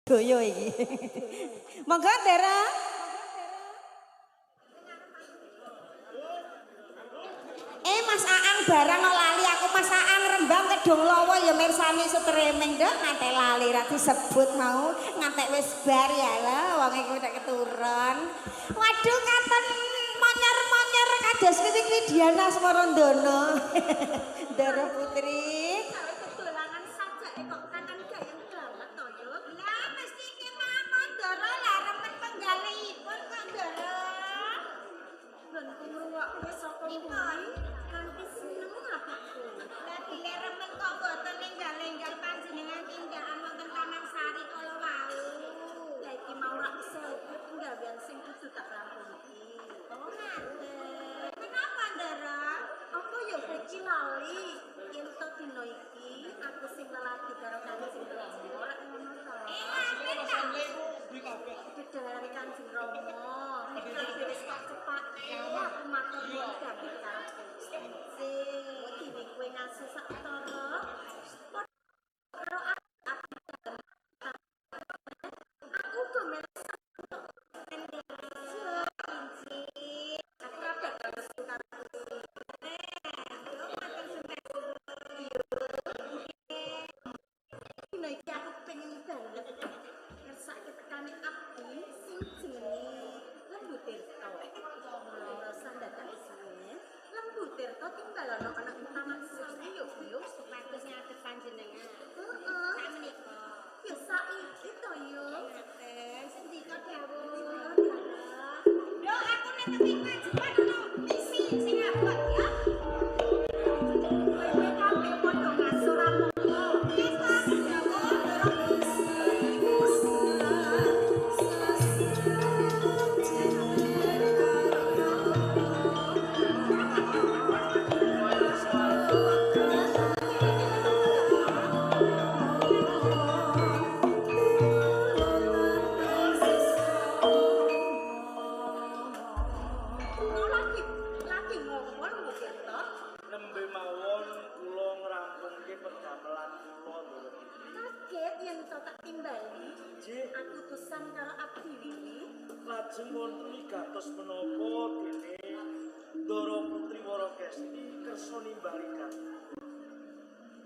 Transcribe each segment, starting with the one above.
Doyo iki. Monggo Dara. Mas Aang barang kok lali aku Mas Aang Rembang Kedung Lawa ya mirsani streaming nduk ngantek lali ra disebut mau ngantek wis bar ya lah wong iku nek keturun. Waduh katon monyer-monyer kados Wiwik Widiana Smarandono. Ndara Putri. Ketulangan sajake kok katon gayeng banget to yo. Lah mesti iki mawon Ndara lah remen penggalihipun kok Ndara. Nggonku ngrungokke saka kuwi kanthi seneng atiku. Lah bile remen kok mboten enggal-enggal panjenengan tindakan wonten Taman Sari kala wau. Lah iki mau rak sebut penggawean sing kudu tak rampungke. Oh ngaten. Kenapa Ndara? Apa ya kowe iki lali yen to dina iki aku sing lelaki karo Kanjeng Rama rak ngono to. Ngaten ta? Dedare Kanjeng Rama. Kabeh wis tak cepake aku matur nuwun kabeh karo kowe. Dene kowe ngasuh saktara karo aku uga melok aku ora bakal nesu karo kowe. Dina iki aku pengen banget ngersake tekane abdi sing jenenge Lembu Tirta. Ora usah ndadak suwe. Lembu Tirta timbal ana ana ing Taman Sari yo yo. Supados ngadep panjenengan. Heeh. Sak menika. Ya saiki to yo. Ngaten sendika dawuh Ndara. Nduk aku nek tepi majuan ana misi sing abot ya. Kowe kabeh padha ngasur rampung. Yes, Pak. Dawuh Ndara. No lagi ngomong Lembu Tirta. Nembe mawon kula ngrampungke pergamelan kula Ndara Putri. Kaget yen to tak timbali. Nggih, Aku utusan karo abdi Wiwi. lajeng wonten wigatos menapa dene Ndara Putri Warakesti kersa nimbali kathah.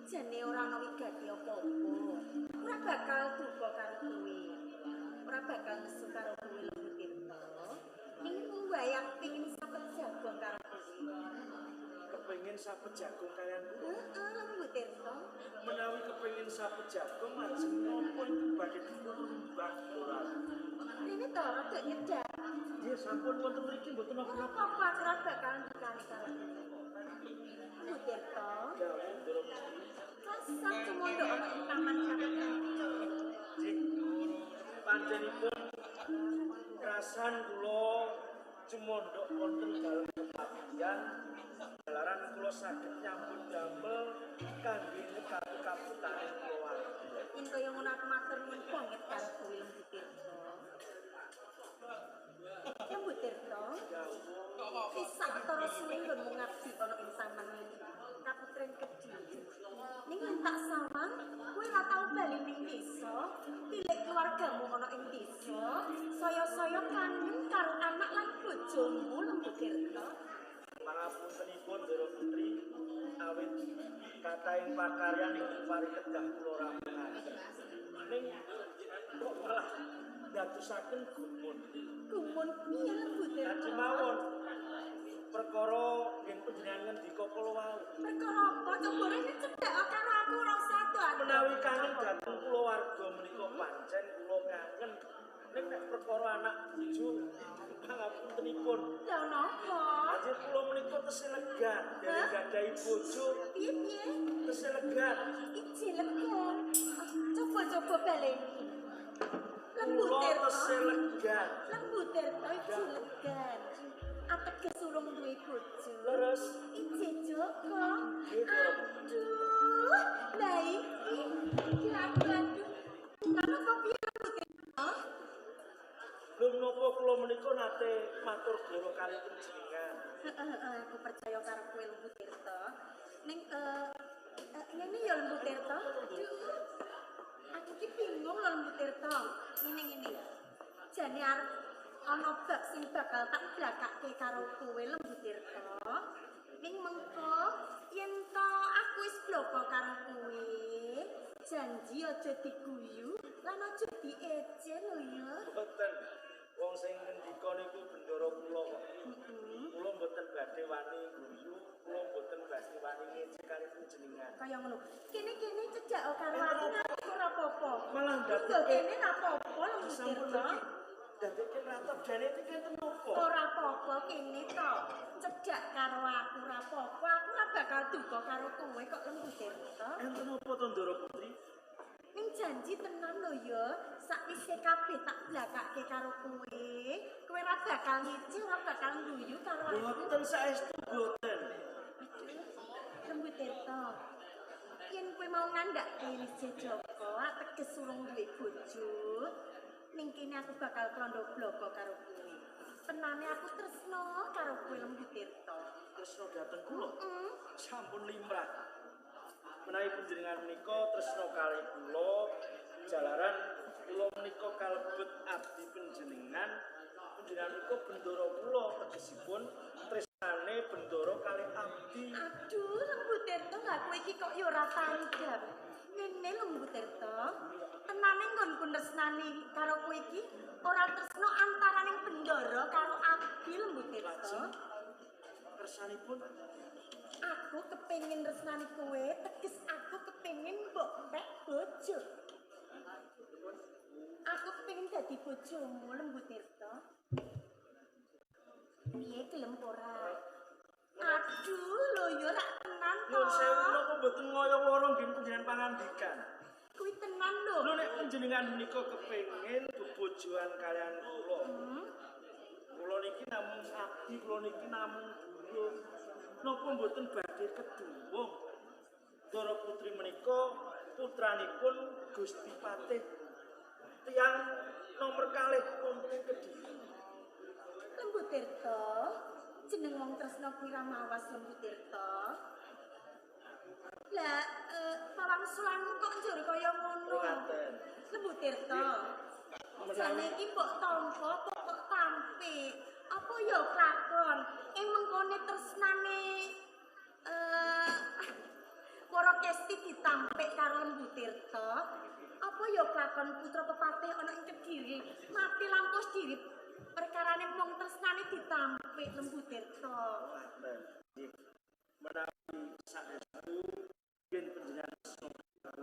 Jane ora ana wigati apa-apa. Ora bakal duka karo kowe. Ora bakal nesu karo kowe Lembu Tirta. Ning mung wae aku pengin sapet jagongan karo kowe. Kepengin sapet jagung kalian kula. Heeh, Lembu Tirta. Menawi kepengin sapet jagung lajeng napa iku badhe dipun rembag ora? Rene to rada nyedak. Nggih, sampun wonten mriki mboten Ora napa-napa. apa-apa aku ora bakal ndukani karo kowe. Lembu Tirta, Dawuh Ndara Putri. rasan cumondok ana ing taman Kaputren. Nggih. Panjenenganipun krasan kula cumondhok wonten dalem kepabian jalaran kula saged nyambut damel kangge nyegati kabutane kulawarga. Yen kaya ngono aku matur nuwun banget karo kowe Lembu Tirta. Lembu Tirta, Dawuh sawetara suwe nggonmu ngabdi ana ing taman Kaputren Kediri. Ning yen tak sawang, kowe ora tau bali ning desa, tilik keluargamu ana ing desa, saya-saya kangen karo anak lan bojomu Lembu Tirta. Pangapuntenipun Ndara Putri awit kathahing pakaryan ing parikedah kula rampungaken. Ning kok malah ndadosaken gumun. Gumun piye Lembu Tirta? Lajeng mawon perkara nggih panjenengan ngendika kala wau. Perkara apa? Coba rene cedhak karo aku ora usah ado-ado. Menawi kangen dhateng kulawarga menika pancen kula kangen. Ning nek perkara anak bojo pangapuntenipun. Lah napa? Ajeng kula menika tesih legan dereng gadhahi bojo Piye-piye? tesih legan. Ije legan. Coba-coba baleni. Lembu Kula Tirta. tesih legan. Lembu Tirta ije legan. Ateges urung duwe bojo. Leres. Ije Joko. Nggih, Ndara Putri. Aduh, lah iki iki aku aduh. Nang apa piye Lembu Tirta? Lho menapa kula menika nate matur goro kali panjenengan. Heeh, heeh, aku percaya karo kowe Lembu Tirta. Ning ngene ya Lembu Tirta. Aduh. Aku ki bingung lho Lembu Tirta. arep ana bab sing bakal tak blakake karo kowe Lembu Tirta. Ning mengko yen to aku wis bloko karo kowe, janji aja diguyu lan aja diece lho ya. Mboten. Wong sing ngendika niku bendara kula kok. Kula mboten badhe wani guyu, kula mboten badhe wani ngece kali panjenengan. Kaya ngono. Kene-kene cedhak karo aku ora apa-apa. Malah ndadekke kene ora apa-apa Lembu Tirta. Dadekke ratap jane iki kenten napa? Ora apa-apa kene to. Cedhak karo aku ora apa-apa. Aku ora bakal duka karo kowe kok Lembu Tirta. Enten napa to Ndara Putri? Ning janji tenan lho ya, sakwise kabeh tak blakake karo kowe, kowe ora bakal ngece, ora bakal ngguyu karo aku. Mboten saestu mboten. Lembu Tirta. Yen kowe mau ngandhake Lise Joko, teges urung duwe bojo, ning kene aku bakal klondo bloko karo kowe. Tenane aku tresno karo kowe Lembu Tirta. Tresno dhateng kula? Sampun limrah. Menawi panjenengan menika tresno kalih kula, jalaran kula menika kalebet abdi panjenengan, panjenengan menika bendara kula, tegesipun tresnane bendara kalih abdi. Aduh, Lembu Tirta, lha kowe iki kok ya ora tanggap. Ngene Lembu Tirta, tenane nggonku tresnani karo kowe iki ora tresno antaraning bendara karo abdi Lembu Tirta. Kersanipun aku kepengin tresnani kowe, teges aku kepengin mbok pek bojo. Aku kepengin dadi bojomu Lembu Tirta. Piye gelem ora? Aduh, lho ya rak tenan to. Nuwun sewu napa mboten ngaya-wara nggih panjenengan pangandikan. Kuwi tenan lho. Lho nek panjenengan menika kepengin bebojoan kalian kula. Kula niki namung abdi, kula niki namung buruh. Napa mboten badhe keduwung? Ndara Putri menika putranipun Gusti Patih tiyang nomor kalih wonten ing Kediri. Lembu Tirta, jeneng wong tresna kuwi ra mawas Lembu Tirta. Lah, pawangsulanmu kok njur kaya ngono. Lembu Tirta. Jane iki mbok tampa apa kok tampik? Apa ya klakon? Mengkone tresnane Wara Kesti ditampik karo Lembu Tirta. Apa ya klakon putra pepatih ana ing Kediri mati lampos diri perkarane mung tresnane ditampik Lembu Tirta. Menawi saestu yen panjenengan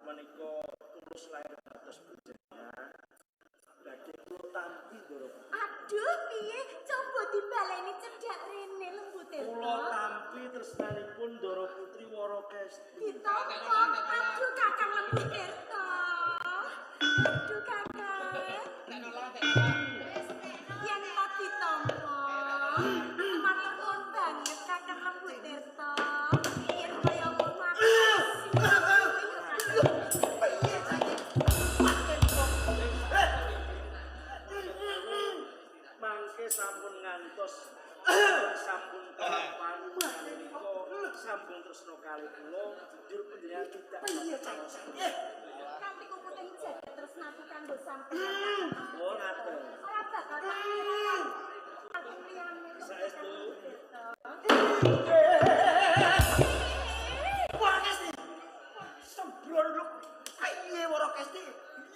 menika tulus lahir dados panjenengan badhe kula tampi Ndara. Aduh piye coba dibaleni cedhak rene Lembu Tirta. Kula tampi tresnanipun Ndara Putri Wara Kesti. Ditampa. Aduh Kakang Lembu Tirta. Aduh Kakang. Yen kok ditampa. Matur nuwun banget Kakang Lembu Tirta. Yen kaya ngono aku mangke sampun ngantos sampun kelapan menika sampun tresna kalih kula njur panjenengan tidak kanthi kukuting jagat tresnaku kanggo sampeyan. Oh ngaten. Ora bakal tak aku liyane saestu. Wara Kesti. Sembrono lho. Piye Wara Kesti?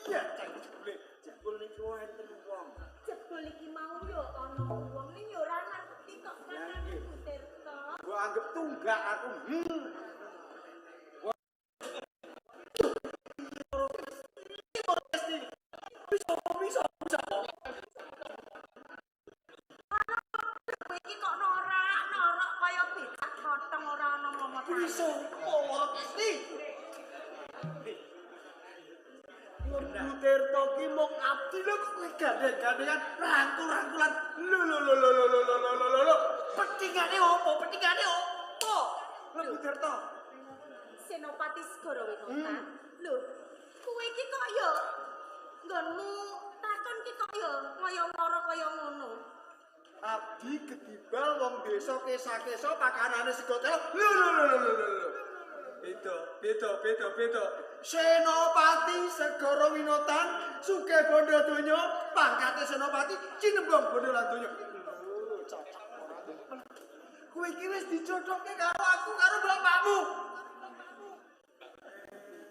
Iya, cah jebule. Jebul niku enten wong. Jebul iki mau yo ana wong ning yo ora ngerti kok Kakang Lembu Tirta. Gua anggap tunggak aku. Bisa. Kowe iki kok norak-norak kaya becak potong ora ana momotane. Bisa Wara Kesti. Lembu Tirta ki mung abdi lho kok kowe gandeng-gandengan rangkul-rangkulan. Lho lho lho lho lho lho lho lho lho. Petingane opo? Petingane opo? Lembu Tirta. Senopati Segara Winata. Lho, kowe iki kok ya nggonmu takon ki kok ya ngaya-ngara kaya ngono. Abdi gedibal wong desa kesa-kesa pakanane sego telo. Lho lho lho lho lho lho. Beda, beda, beda, beda. Senopati Segara Winatan sugih Sugih bondo donya, pangkate senopati, cinembong bondo lan donya. Lho, cocok ora. Kowe iki wis dijodohke karo aku karo bapakmu.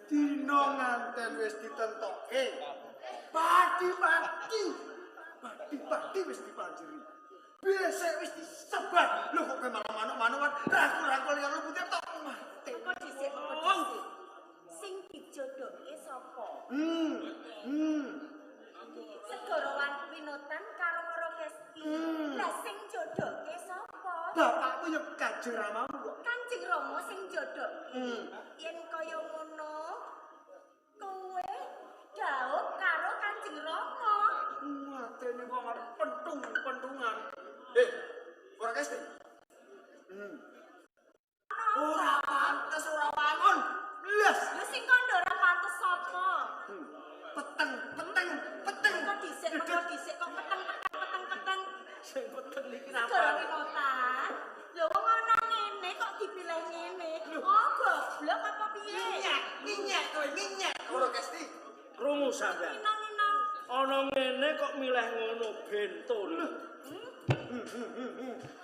Dina nganten wis ditentoke. Padi-padi. Padi-padi wis dipanjeri. Besek wis disebar. Lho kok kowe malah manuk-manukan rangkul-rangkul karo Lembu Tirta mati. Kok dhisik, kok dhisik. Sing dijodohke sapa? Segara Winotan karo Warokesti. Lah sing jodohke sapa? Bapakmu ya Kanjeng Ramamu kok. Kanjeng Rama sing jodohke. Yen kaya ngono, kowe dhaup karo Kanjeng Rama. Matene wong arep pentung-pentungan. Warokesti. Ora pantes, ora wangun. Blas. Lho sing kandha ora pantes sapa? Peteng, peteng, peteng. Kok dhisik, kok dhisik kok peteng, peteng, peteng, peteng. Sing peteng niki Segara napa? Winotan. Lho wong ana ngene kok dipilih ngene. Oh, goblok apa piye? Minyak, minyak kowe, minyak. Warokesti. Krungu sampean. Minong-minong. Ana ngene kok milih ngono bento lho.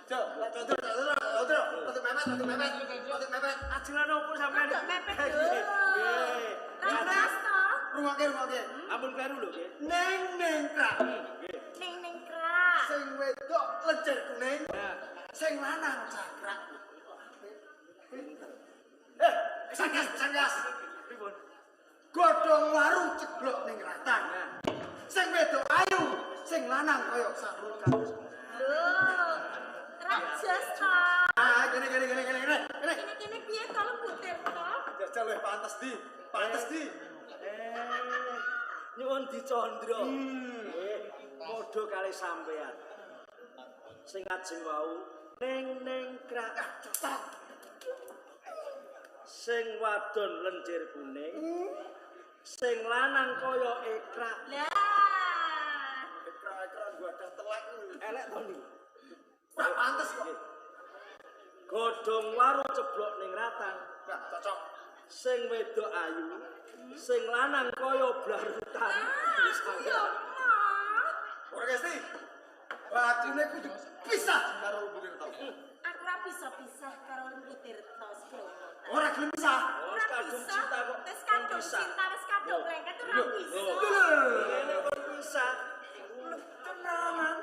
Cok, cok, cok, cok, mepet, mepet, mepet, mepet. Ajaran opo sampean? Agak mepet lho. Nggih. Lah to. Rungokke, rungokke. Ampun kleru lho nggih. Neng neng krak. Ning ning krak. Sing wedok lenjer kuning, Nah, sing lanang cakrak. Sanggas, sanggas. pripun? Godhong waru ceblok ning ratan. Nah, Sing wedok ayu, sing lanang kaya sarul kados. Lho. Rajas to. Ah, gini gini gini gini gini. Gini. Kene-kene piye to Lembu Tirta? Jajal luwih pantes di, pantes di. Nyuwun dicandra. Nggih, padha kalih sampean. Sing ajeng wau ning ning krak. Sing wadon lenjir kuning. Sing lanang kaya ekrak. Lah. Ekrak-ekrak gua ada telek. Elek to niku. Ora pantes kok. Godhong waru ceblok ning ratan. Nggak cocok. Sing wedok ayu, sing lanang kaya blarutan. Ah, aku yo emoh. Warokesti. Batine kudu pisah karo Lembu Tirta. Aku ora bisa pisah karo Lembu Tirta Segara. Ora gelem pisah. Oh, Ora wis kadung bisa. cinta kok. Wis kadung Pisah. cinta, wis kadung lengket ora bisa. Ngene kon pisah. Lho, tenanan.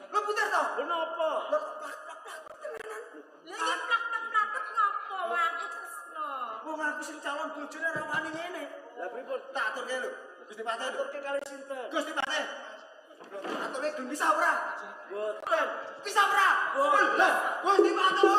Lembu Tirta. Lho napa? Lho kok plak-plak tenanan. Lho iki plak-plak ngopo aku tresno. Wong aku sing calon bojone ora wani ngene. Lah pripun? Tak aturke lho. Gusti Patih lho. Aturke kalih sinten? Gusti Patih. Lho, tak aturke gelem pisah ora? Boten. Pisah ora? Boten. Lah, Gusti Patih.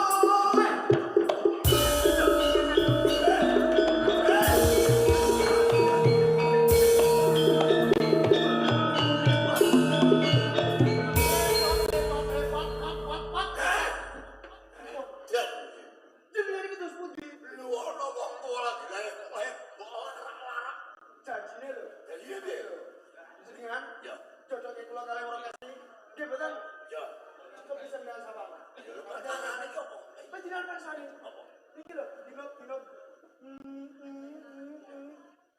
Jenengan iki terus pundi? Lu ana wong tuwa lagi layak larak-larak. Janjine lho. Janjine piye? Jenengan Ya. jodohke kula kalih Warokesti. Nggih mboten? Ya. Cukup bisa ndang sawang. Ya lho perkarane iki apa? Panjenengan parsani. Apa? Iki lho, dinot-dinot.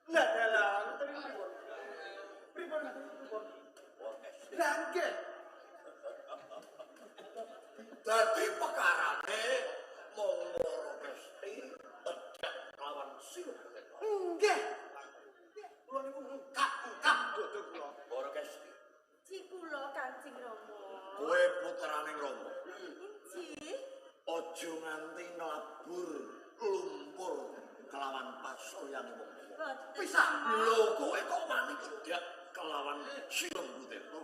Lah dalah, ngoten niku pripun? Pripun pripun? Warokesti. Lah nggih. Dadi perkarane mung Warokesti tedhak lawan Sila. Nggih. Kula niku ngkak-ngkak godhong kula. Warokesti. Ji kula Kanjeng Rama. Kowe puterane Rama. Injih. Aja nganti nglabur lumpur kelawan pasoyane wong tuwa. Boten. Pisah. Lho kowe kok wani tedhak kelawan Sila Tirta?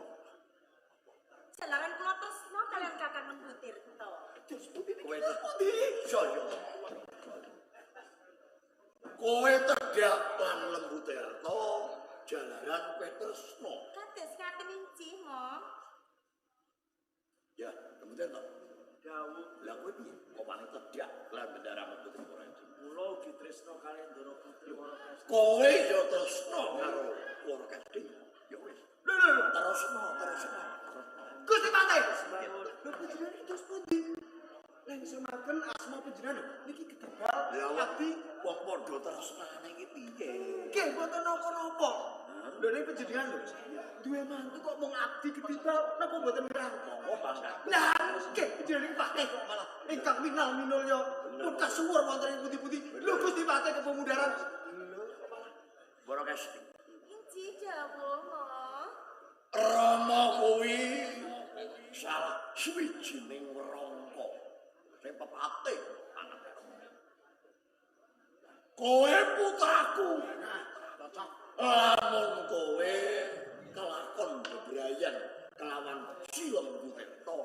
Jalaran kula tresno kaliyan Kakang Lembu Tirta. Terus pundi niki? Kowe Terus pundi? Jaya. Kowe tedhak lan Lembu Tirta jalaran kowe tresna. Kados ngaten injih, Mom. Ya, Lembu Tirta. Dawuh Lah kowe piye? Kok wani tedhak lan bendara Putri Warokesti? kula ugi tresna kalih Ndara Putri Warokesti. Kowe ya tresna karo Warokesti. Ya wis. Lho lho lho. Terusno, terusno. Gusti Patih. Bangun. Lho panjenengan iki terus pundi? Langsung asma panjenengan lho niki ketebal Lah abdi wong padha tresnane iki piye? nggih mboten napa-napa. Lho niki panjenengan lho. Duwe mantu kok mung abdi gedhe napa mboten mirang? Monggo bangga. Lah nggih panjenengan patih kok malah ingkang minal minulya pun kasuwur wonten ing pundi-pundi. Lho Gusti Patih kepemudaran. Lho kok malah Warakesti. Inji dawuh, Mo. Rama kuwi salah swijining werangka sing pepatih anake. Kowe putraku. Cocok. Lamun kowe kelakon bebrayan kelawan Si Lembu Tirta,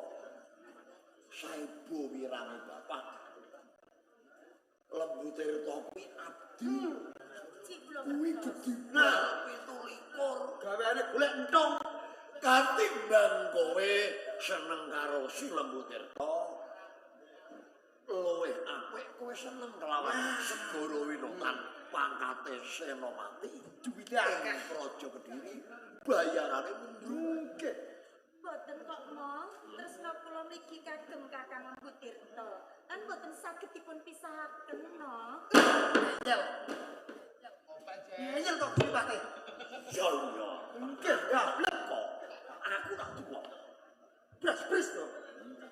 saebo wirange bapak. Lembu Tirta kuwi abdi, Inji kula kuwi ngertos. gedhe nah 27. Gaweane golek entong. Katimbang kowe seneng karo Si Lembu Tirta, luwih apik kowe seneng kelawan Segara Winotan pangkate Senopati. Duwite akeh. Ing Praja Kediri bayarane mendung. Nggih. Boten kok, Mo. Tresna kula mligi kagem Kakang Lembu Tirta. Lan boten saged dipun pisahaken, no. Ngeyel. Ngeyel kok Gusti Patih. Ya iya. Nggih, gablek Kok aku tak tuwa. bras-bris to.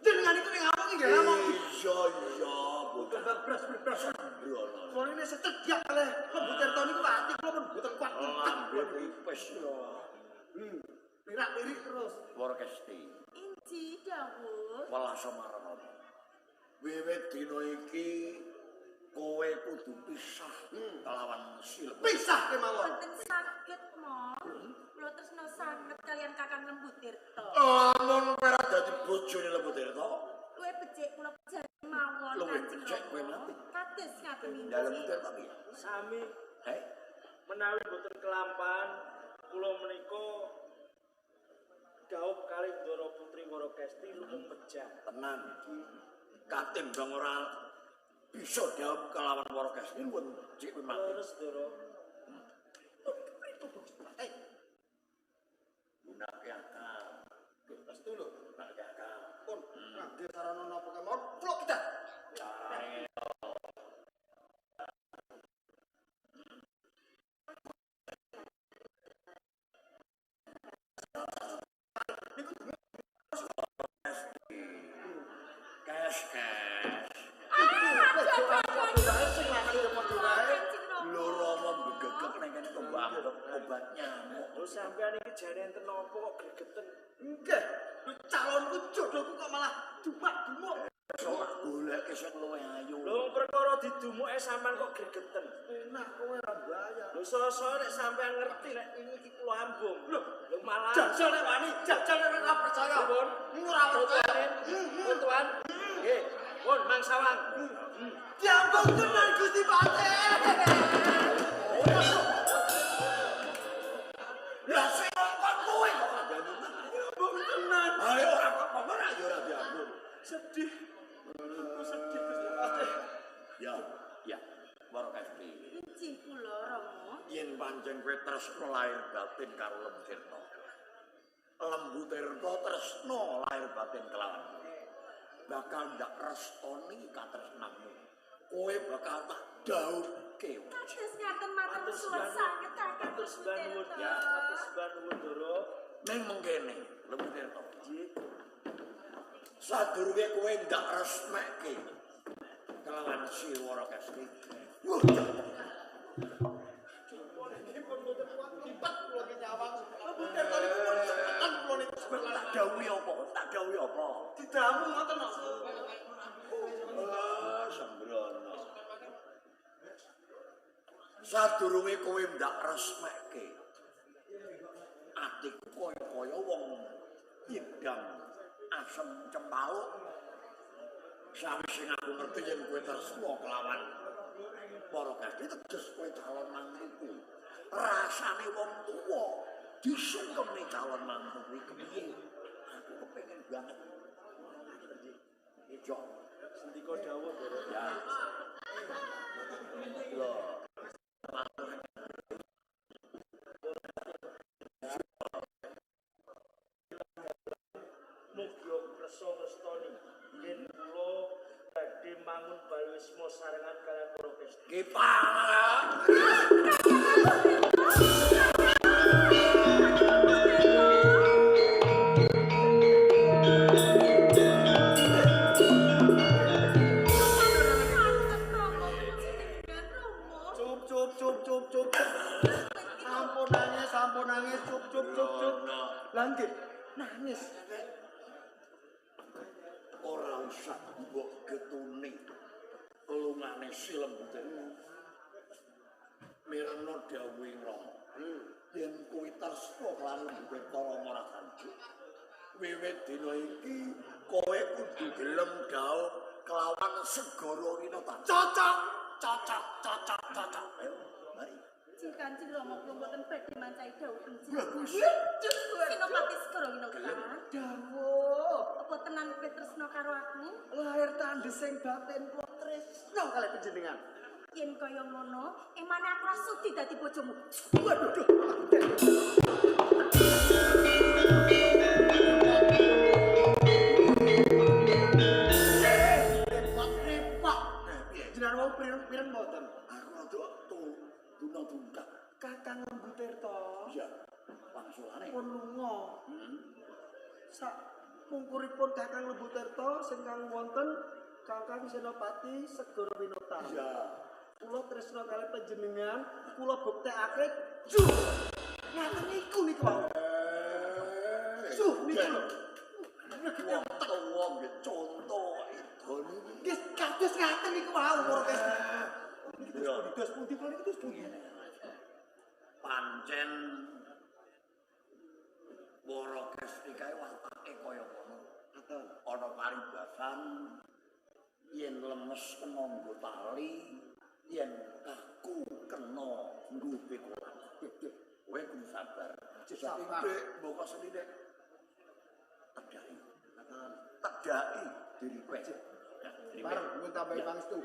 Jenengan iku ning ngomong nggih ngomong. Iya iya, Boten bocah bras bras bras. sembrono. Kula ini secediak kalih Lembu Tirta niku ati kula pun boten kuat Lambe pipis yo. Lirak-lirik terus. Warakesti. Inji dawuh. Welas marana. Wiwit dina iki kowe kudu pisah kelawan Si Lembu. Pisah kemawon. Boten saged, Mo. Kula tresna sanget kalian Kakang Lembu Tirta. Lamun kowe ora dadi bojone Lembu Tirta, Luwih becik kula pejani mawon Luwih Kanjeng becik kowe Rama. mati. Kados ngaten inji. Lembu Tirta piye? Sami Heh, menawi boten kelampahan kula menika dhaup kalih Ndara Putri Warakesti lumung pejah. tenan. Katimbang ora bisa dhaup kelawan Warakesti nuwun cik kowe mati. Leres Ndara. Eh, Gunake akal. restu lho. Gunake akal. Pun ngangge sarana napa kemawon kula kita. Kes kes. Sing lanang ya padha wae. Kanjeng Rama. Lho Rama mbegegek ning kene kok mbok anggep obat nyamuk. Lho sampean iki jane enten napa kok gregeten? Nggih, lho calonku jodohku kok malah dumak-dumuk. Sok tak goleke sing luwih ayu. Lho perkara didumuke sampean kok gregeten. Enak kowe ora bayar. Lho soso nek sampean ngerti nek ini iki kula ambung. Lho, lho malah Jajal nek wani, jajal nek ora percaya. Pun. Ora percaya. Pun tuan. Nggih. Pun Mang Sawang. Diambung tenan Gusti Patih. Lah sing ngongkon kowe kok kandhani. Diambung tenan. Ayo ora kok ora ya ora diambung. Sedih. Aku sedih Gusti Patih. Ya, ya. Warakesti. Inji kula Rama. Yen pancen kowe tresna lahir batin karo Lembu Tirta. Lembu Tirta tresna lahir batin kelawan kowe. Bakal ndak restoni katresnanmu. Kowe bakal tak dhauke. Kados ngaten matur Matur suwun sembah sanget Kakang Matur Lembu sembah nuwun Tirta. ya. Matur sembah nuwun Ndara. Ning mengkene, Lembu Tirta. Nggih. Sadurunge kowe ndak resmeke kelawan Si Warakesti. Wah, Niki pun boten kuat lipat kula ki nyawang. Lembu Tirta niku pun sepetan kula niku kowe tak dawuhi apa? Tak dawuhi apa? Didamu ngoten kok. Ah, sembrono. Sadurunge kowe ndak resmeke. Atiku kaya-kaya wong nyidam asem cempaluk. Sawise aku ngerti yen kowe tresna kelawan para kasti teges kowe calon mantuku. Rasane wong tuwa disungkemne calon mantu kuwi kepiye? Aku kepengin banget. Ijo. Sendika dawuh Ndara. Ya. Lho. Mugi kersa ngrestoni yen kula badhe mangun balwisma sarengan kalian para kesti. Ki pangan. Sampun nangis cup cup cup cup. Lah nggih, nangis. Ora usah mbok getuni lungane si Lembu Tirta. Mirna dawuhe Rama. Yen kuwi tresna lan Lembu Tirta Rama ora kanjuk. Wiwit dina iki kowe kudu gelem dhaup kelawan segara winatan. Cocok, cocok, cocok, cocok. Ayo, mari. Kanjeng Rama kula mboten badhe mancai dawuh Bagus. Senopati Segara Winata. Dawuh. Apa tenan kowe tresna karo aku? Lahir tandhesing batin kula tresna kalih panjenengan. Yen kaya ngono, emane aku ora sudi dadi bojomu. Waduh, duh. Repot-repot. Jenengan wau pireng mboten? Aku rada tuna tungkak. Kakang Lembu Tirta. Iya. Wangsulane. Pun lunga. Sak pungkuripun Kakang Lembu Tirta sing kang wonten Kakang Senopati Segara Winata. Iya. Kula tresna kalih panjenengan, kula buktekake juh. Ngaten niku niku wau. Juh niku lho. Wong tuwa nggih conto idone. Nggih kados ngaten niku wau para kesti. Niku terus pundi dos pundi kula niku terus pundi. Pancen para kesti kae watake kaya ngono. Ana paribasan yen lemes kena nggo tali, yen kaku kena nggo pikulan. Kowe kudu sabar. Sabar. Dik, mbok seni dik. Tedhaki. Tedhaki diri kowe. Bareng nyuwun tambahi pangestu.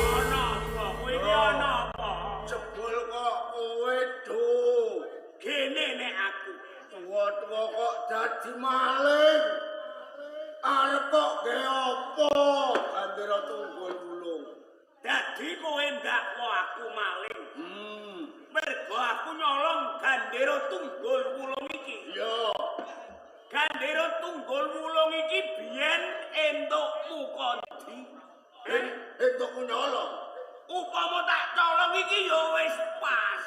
Ana apa? Kowe iki ana apa? Jebul kok kowe do. Gene nek aku. Tuwa-tuwa kok dadi maling. Arep kok gawe apa? Gandera tunggul wulung. Dadi kowe ndakwa aku maling. Mergo aku nyolong gandera tunggul wulung iki. Iya. Gandera tunggul wulung iki biyen entukmu kondi. Entukku nyolong. Upama tak colong iki ya wis pas.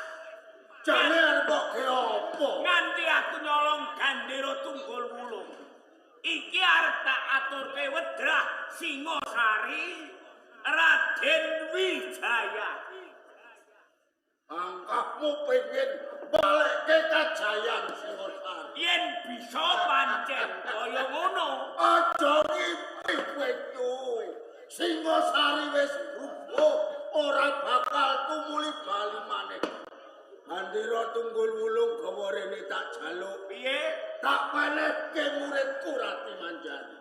Jane arep kok gawe apa? Nganti aku nyolong gandera tunggul wulung. Iki arep tak aturke wedrah Singasari Raden Wijaya. Angkahmu pengen balekke kajayan Singasari. Yen bisa pancen kaya ngono. Aja ngimpi kowe tu. Singasari wis rubuh, ora bakal tumuli bali maneh. Gandera tunggul wulung gawa rene tak jaluk. Piye? Tak wenehke muridku Rati Manjari.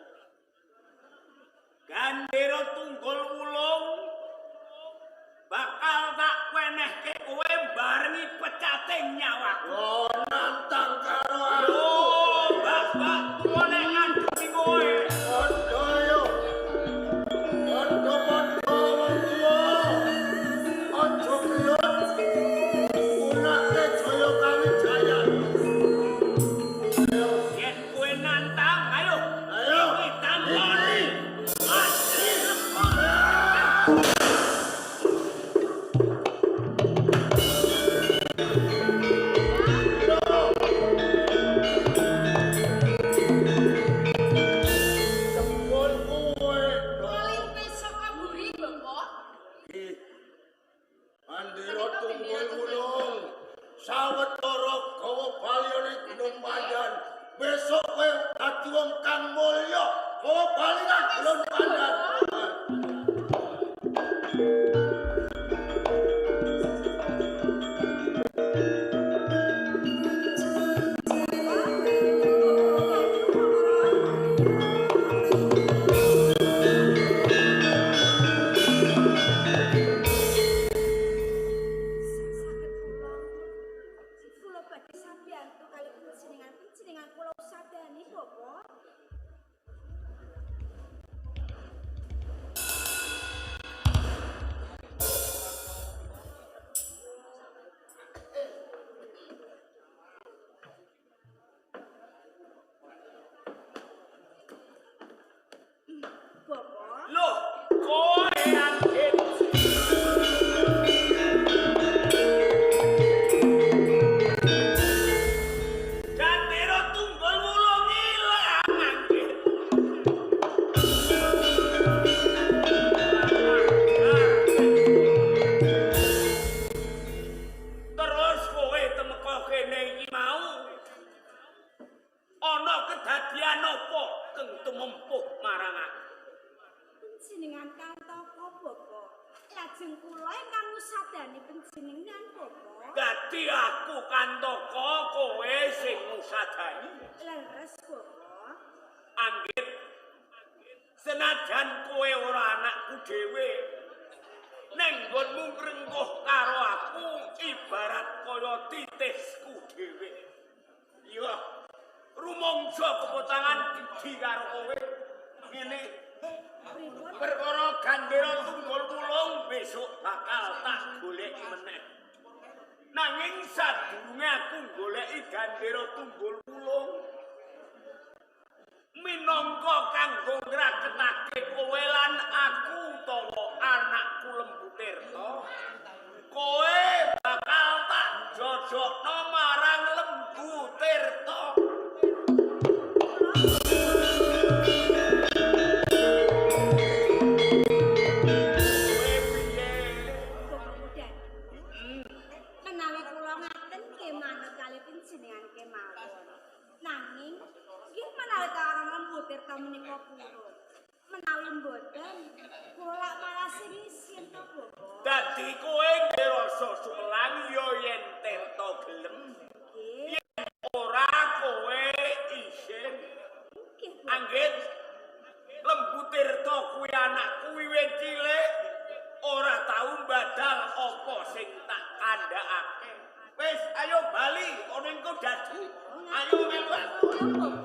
Gandera tunggul wulung bakal tak wenehke kowe barengi pecate nyawaku. Oh, nantang karo aku. Oh, bapak tuwa nek ngadepi kowe. Padha yo. Padha-padha wong tuwa. Aja gelut. Punake Jaya Kawijayan. Yen kowe nantang, ayo. Ayo. Iki tamponi. Mati lepon. Jebul kowe. Maling saka mburi, Bapak. Andira tunggul wulung. Sawetara gawa bali ning Gunung Pandan. Besok kowe dadi wong kang mulya. Gawa bali nang Gunung Pandan. Saged kula. Kula badhe sambiyantu kalih panjenengan panjenengan kula sadani Bapak. ngusadani panjenengan, Bapak. Dadi aku Kantaka kowe sing ngusadani. Leres, Bapak. Anggit senajan kowe ora anakku dhewe, neng nggonmu ngrengkuh karo aku ibarat kaya titisku dhewe. Iya, rumangsa kepotangan gedhi karo kowe. Ngene Pripun? perkara Gandera Tunggul Wulung besok bakal tak goleki meneh. Nanging sadurunge aku goleki Gandera Tunggul Wulung minangka kanggo ngraketake kowe lan aku utawa anakku Lembu Tirta, kowe bakal tak jojokno marang Lembu Tirta. Kowe piye? Bapak Muda. Menawi kula ngaten nggih manut kali panjenengan kemawon. Nanging nggih menawi karo Lembu Tirta menika purun. Menawi mboten, kula lak malah sing isin to, Bapak. Dadi kowe ngrasa sumelang ya yen Tirta gelem, Nggih, ora kowe isin. nggih, Bapak. Anggit Lembu Tirta kuwi anakku wiwit cilik ora tau mbadal apa sing tak kandhakake. Wis ayo bali ana engko dadi. Ayo melu aku. Bapak.